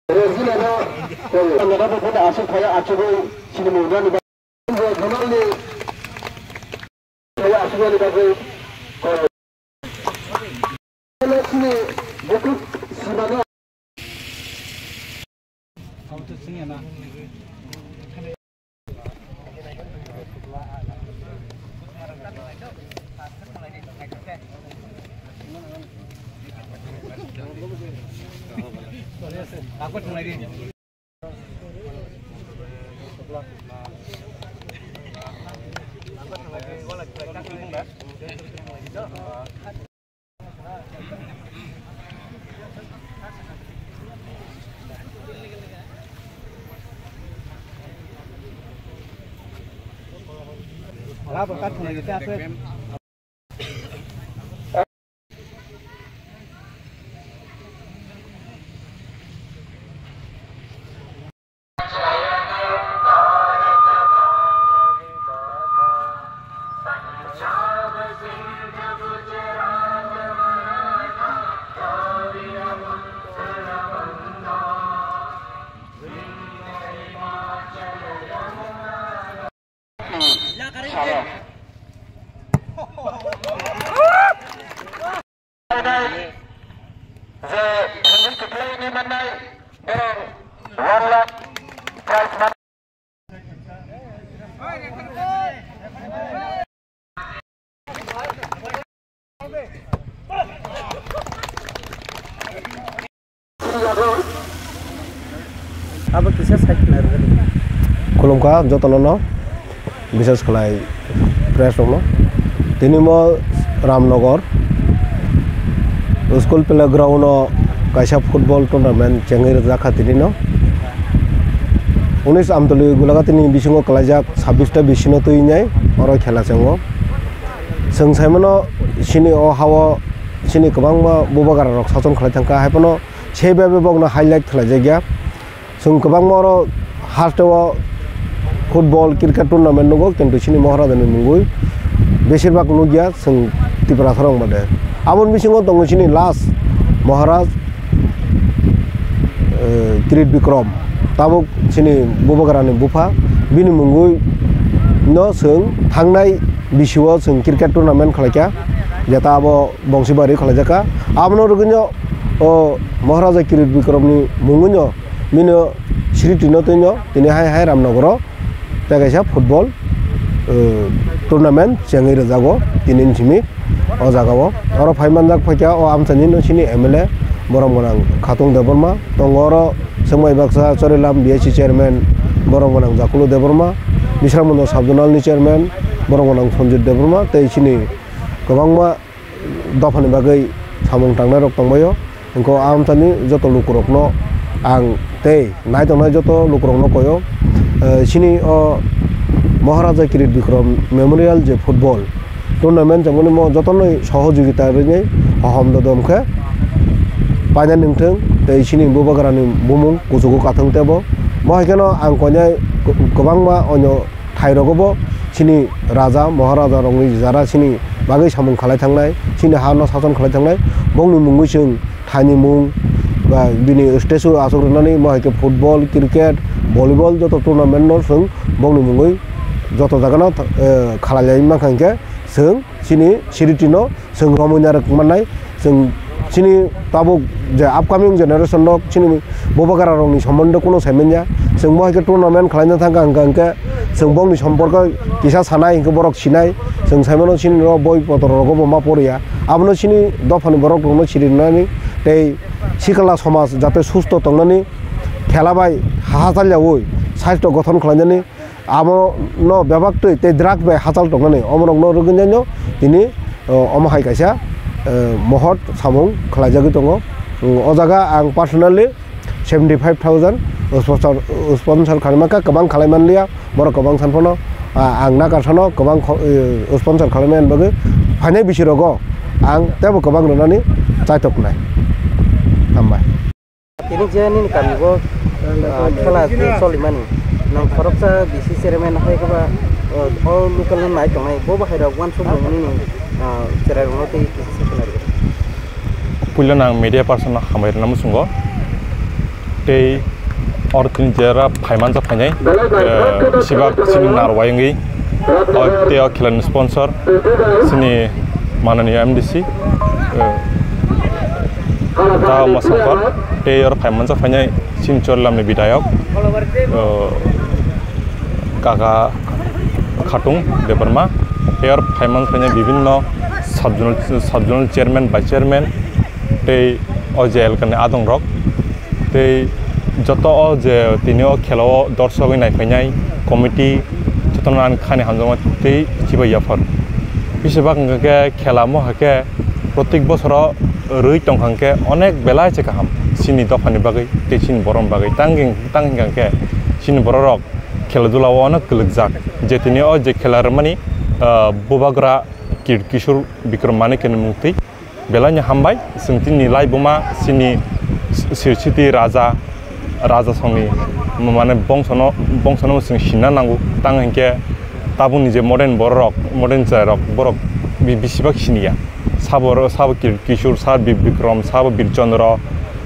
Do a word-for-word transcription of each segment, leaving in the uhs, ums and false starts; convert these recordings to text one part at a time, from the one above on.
Rosina no, Rosina no, aswk phaya achugwi sinimung nani bagwi, Jamal ni phaya achugwi bagwi, Lakshmi bukhuk simano. Je thangwi kwplai ni mannai, borok one lakh prize man. Abo kisa side khna rwgadi. Khulumkha jotono no, bises khlai press rokno. Tini mo Ramnagar school playground o kaisa football tournament chengwi rwjak kha tini no. Unis Amtoli Gulagatini bisingo kwlaijak sabbish ta bisino twi nai oro khela chengo. Chwng saimano chini o hao chini kwbangma bubagra rok sachon khlai thangkha, haiphano Sebe bebokno highlight khlaijakya. Chwng kwbangma oro hasteo football, cricket tournament nugo, kintu chini Maharajani mungwi besirbak nukya chwng Tiprasa rok made. Aboni bisingo tongo chini last Maharaj, eh, Kirit Bikram. Tabuk chini bubagrani bupha, bini mungwi no chwng thangnai bisio chwng cricket tournament khlaikha, jeta abo Bongsibari khlaijakha. Abono rwgwino o Maharaja Kirit Bikramni mungwino bini sriti no twino tini hai hai Ramnagaro tei kaisa football, eh, tournament chengwi rwjago tini ni simi o jagao. Oro phai manjak phaikha o amchaini no chini M L A borom gwnang Khatung Debbarma, tongo oro Chwngbai Baksa Chorilam B S C chairman borom gwnang Jakulu Debbarma, Bisramunda sub zonal ni chairman borom gwnang Sanjit Debbarma tei chini kwbangma dophani bagwi samung tangnai rok tongbaio. Hwnkhe o amchaini joto lukurokno ang tei nai tongnai joto lukurokno koio, eh, chini o Maharaja Kirit Bikram Memorial je football tournament chengmani mo jotono sohojogita rwgwi hohom dodom khe paina nungthung tei chini bubagrani bumung kuchugo kathung tebo. Mo hai kheno ang koinai kwbangma onyo thai rogo bo chini raja, maharaja rokni jara chini bagwi samung khalai thangnai, chini ha no sason khalai thangnai, bongni mungwi chwng thaini mung ba bini statue aswk rwnani, mo hai khe football, cricket, volleyball joto tournament no chwng bongni mungwi joto jaga no, eh, khalai lai mankha hinkhe chwng chini sriti no chwng romwi narwk mannai, chwng chini tabuk je upcoming generation rok chini bubagra rokni somondo kuno sai manya, chwng bo hai khe tournament khlaina thangkha hwnkha hwnkhe chwng bongni somporko kisa sanai hwnkhe borok sinai, chwng saimano chini rok boi potro rogo bo ma poriya, abono chini dophani borok rokno siri rwnani tei sikla somaj jate susto tongnani, khela bai hachal yaui saisto gothon khlainani, abo no bebak twi tei drug bai hachal tongnani omorok no rwgwinai no tini, o, omo hai kaisa, eh, mohot samung khlaijagwi tongo. O jaga ang personally seventy five thousand sponsor, sponsor khlaima kha, kwbang khlai manliya, borok kwbang san phano, ah, ang nakar sano kwbang kho-, eh, sponsor khlaimani bagwi phainai bisi rogo ang teibo kwbang rwnani chaitok nai. Hambai. Tini je nini kami bo, ah, khela je cholimani, nang khoroksa B C chairman hai khe ba, ah, o local no nai tongnai, bo bahai rok uansuk rok nini, ah, cherai rok no tei kisa se khwlai rwdi. Puila nang media person no hambai rwna muchungo. Tei oro tini jera phaimanjak phainai, eh, besibak chini narwai wngwi, o tei o khelani sponsor chini mananiya M D C, eh, Da Umasongkor, tei oro phaimanjak phainai chini Chorilamni bidayok, eh, Kaka Khatung Debbarma, tei oro phaimanjak phainai bibinno sub-zonal, sub-zonal chairman, vice chairman, tei o je elkani adongrok, tei joto o je tini o khela o dorsogwi naipainai committee, jotono ani khani hamjakma tei chibai yaphar. Bisibak hwnkha khe khela mo hai khe protik bosoro rwi tongkha hwnkhe onek belai se kaham chini dophani bagwi tei chini borokni bagwi. Tang hing-, tang hwnkha khe chini bororok khela dula o onek kwlwkjak. Je tini o je khela rwmani, ah, bubagra Kir-, Kishore Bikram Manikya ni mungtwi. Belai no hambai, chwng chini laibuma, chini Sir Siti Raja, Raja songni, mane bongsono, bongsono chwng sinna nango, tang hinkhe tabukni je modern bororok, modern chwrairok, borok bi-, bisibak siniya. Sabo, sabo Kir-, Kishore, sabo Bir Bikram, sabo Bir Chandra,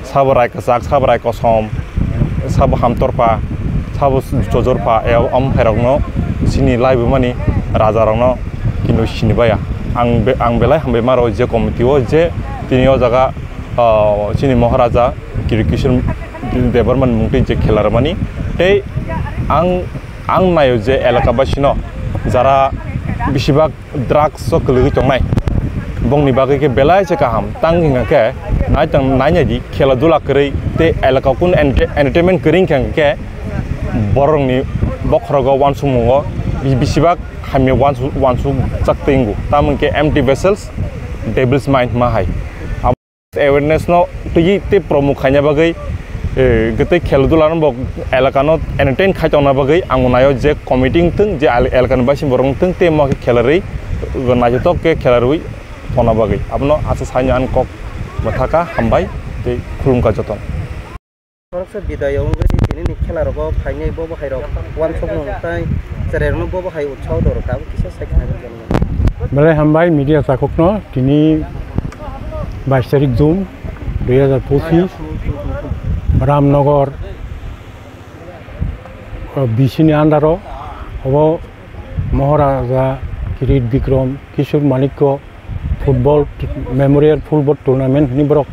sabo Rai Kwchak, sabo Rai Kosom, sabo Hamtorpa, sabo Chojorpa, e, omo phairokno chini laibumani rajarokno kino sinibaya. Ang be-, ang belai hambai maro je committee o je tini o jaga, ah, chini Maharaja Kir-, Kishore Debbarmani mungtwi je khela rwmani. Tei ang, ang naio je elaka basino jara bisibak drugs o kwlwgwi tongnai, bongni bagwi khe belai se kaham. Tang hingkha khe nai tong, nai nai di, khela dula kwrwi tei elaka kun ente-, entertainment kwrwi hingkha khe borokni bokhorogo uansukmungo bi-, bisibak hamya uansu-, uansukjak tei wngo. Tamo hingkhe empty vessels, devil's mind ma hai. Awareness no twi tei promote khaina bagwi, eh, gete khela dula no bo elaka no entertain khai tongna bagwi ang naio je committee wngthwng, je al-, elaka ni baising borok wngthwng, tei mo khe khela rwi, naithotok khe khela rwi tongna bagwi. Abono asa saino ang kok mwthaka, hambai tei khulumkha joto. Khoroksa bidai wngwi tinini khela rogo phainai bo bo hai rok uansukmung tei cherai rokno bo bo hai utsaho dorkha, abo kisa sai khna. Belai hambai media takhukno, tini bais tarik June dui hazar pochis, Ramnagar, o, B C ni under o, obo Maharaja Kirit Bikram Kishore Manikya football memorial football tournament hwnwi borok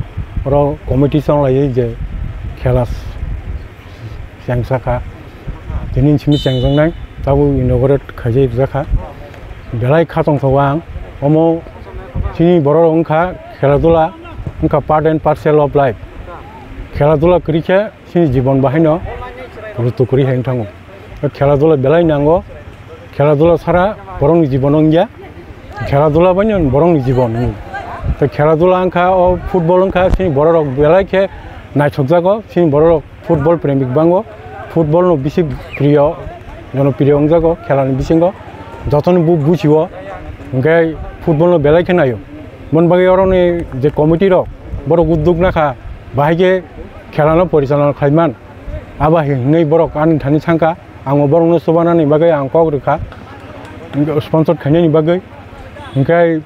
oro committee chonglaiwi je khela chengsa kha. Tini simi chengjaknai, tabuk inaugurate khaijak kha. Belai kha tongthogo ang. Omo chini borok wngkha khela dula, wngkha part and parcel of life. Khela dula kwrwi khe chini jibon bahaino rutuk kwrwi hai wng thango. Khela dula belai nango. Khela dula sara borokni jibon wngya. Khela dula baino borokni jibon wng. Tei khela dula wngkha, o football wngkha, chini bororok belai khe naithokjago, chini bororok football premik bango, football no bisi priyo, jono priyo wngjago khela ni bisingo, jotono bo bujiwo, hwnkhe football no belai khe naio. Mon bagwi oroni je committee rok, borok udduk nakha, bahai khe khela no porichalona khlaiman. Abo hai hwnwi borok ani thani thangkha, ang o borokno chubanani bagwi ang kok rwkha, sponsor khainani bagwi. Hwnkhe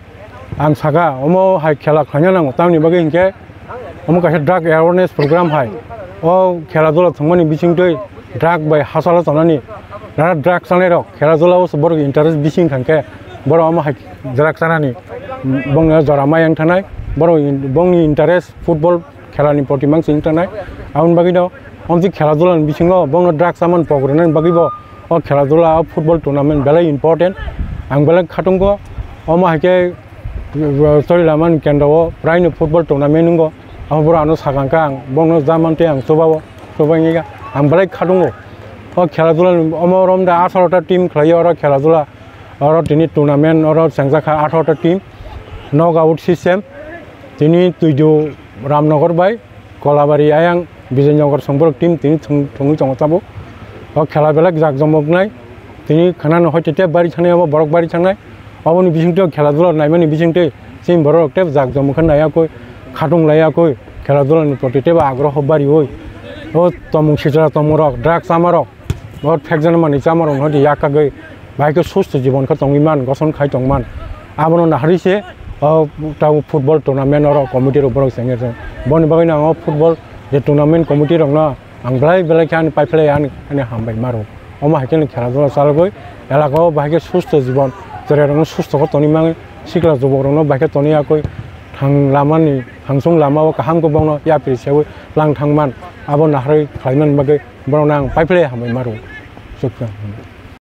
ang saka, omo hai khela khlaina nango, tamni bagwi hinkhe omo kaisa drug awareness program hai. O khela dula thwngmani bisingtwi drug bai hachalo tongnani, nara drug chanai rok khela dula o borok interest bising thangkhe borok omo hai drug chanani bongni jora ma yang thanai, borok in-, bongni interest football khelani proti mang sing tanai. Aboni bagwi no, omsi khela dula ni bisingo bongno drugs saman pok rwnani bagwi bo o khela dula, o football tournament belai important. Ang belai khatungo, omo hai khe, uh, Chorilamani kendro o praino football tournament wngo. Abo boro ano sakang kha ang, bongno jaman tei ang chubao, chubai ang belai khatungo. O khela dula ni omo romda atharo ta team khlaiyo oro khela dula. Oro tini tournament oro chengjakha atharo ta team, knock out system. Tini Tuidu Ramnagar bai Kolabari ayang Bijoynagar songborok team tini thwng-, thwngwi tongo tabuk. O khela belai jak jomoknai. Tini khwnano hoi tei tei bari thangnai, obo borok bari thangnai. Oboni bisingtwi o khela dula naimani bisingtwi chini borok tei jak jomok khe naiya koi, khatung laiya koi, khela dula ni proti teibo agroho bariwi. O tomung sitra tomung rok, drug chama rok, bo phekjana manwi chama rok no di yak kagwi, bahai khe susto jibon khe tongwi man, goson khai tong man. Abono naharwi se o tabuk football tournament oro committee rok borok chengya se. Boni bagwi no ang o football je tournament committee rok no Ang belai belai khe ani paiphlai ani, ani hambai maro. Omo hai khe khela dula chalogwi elaka o bahai khe susto jibon, cherai rokno susto khe toni mangwi, sikla jubok rokno bahai khe toni yakwi thang lamani, thangsung lama o kaham khe bongno yapri sewi lang thangman, abo naharwi khlaiman bagwi borokno ang paiphlai hambai maro. Chukya.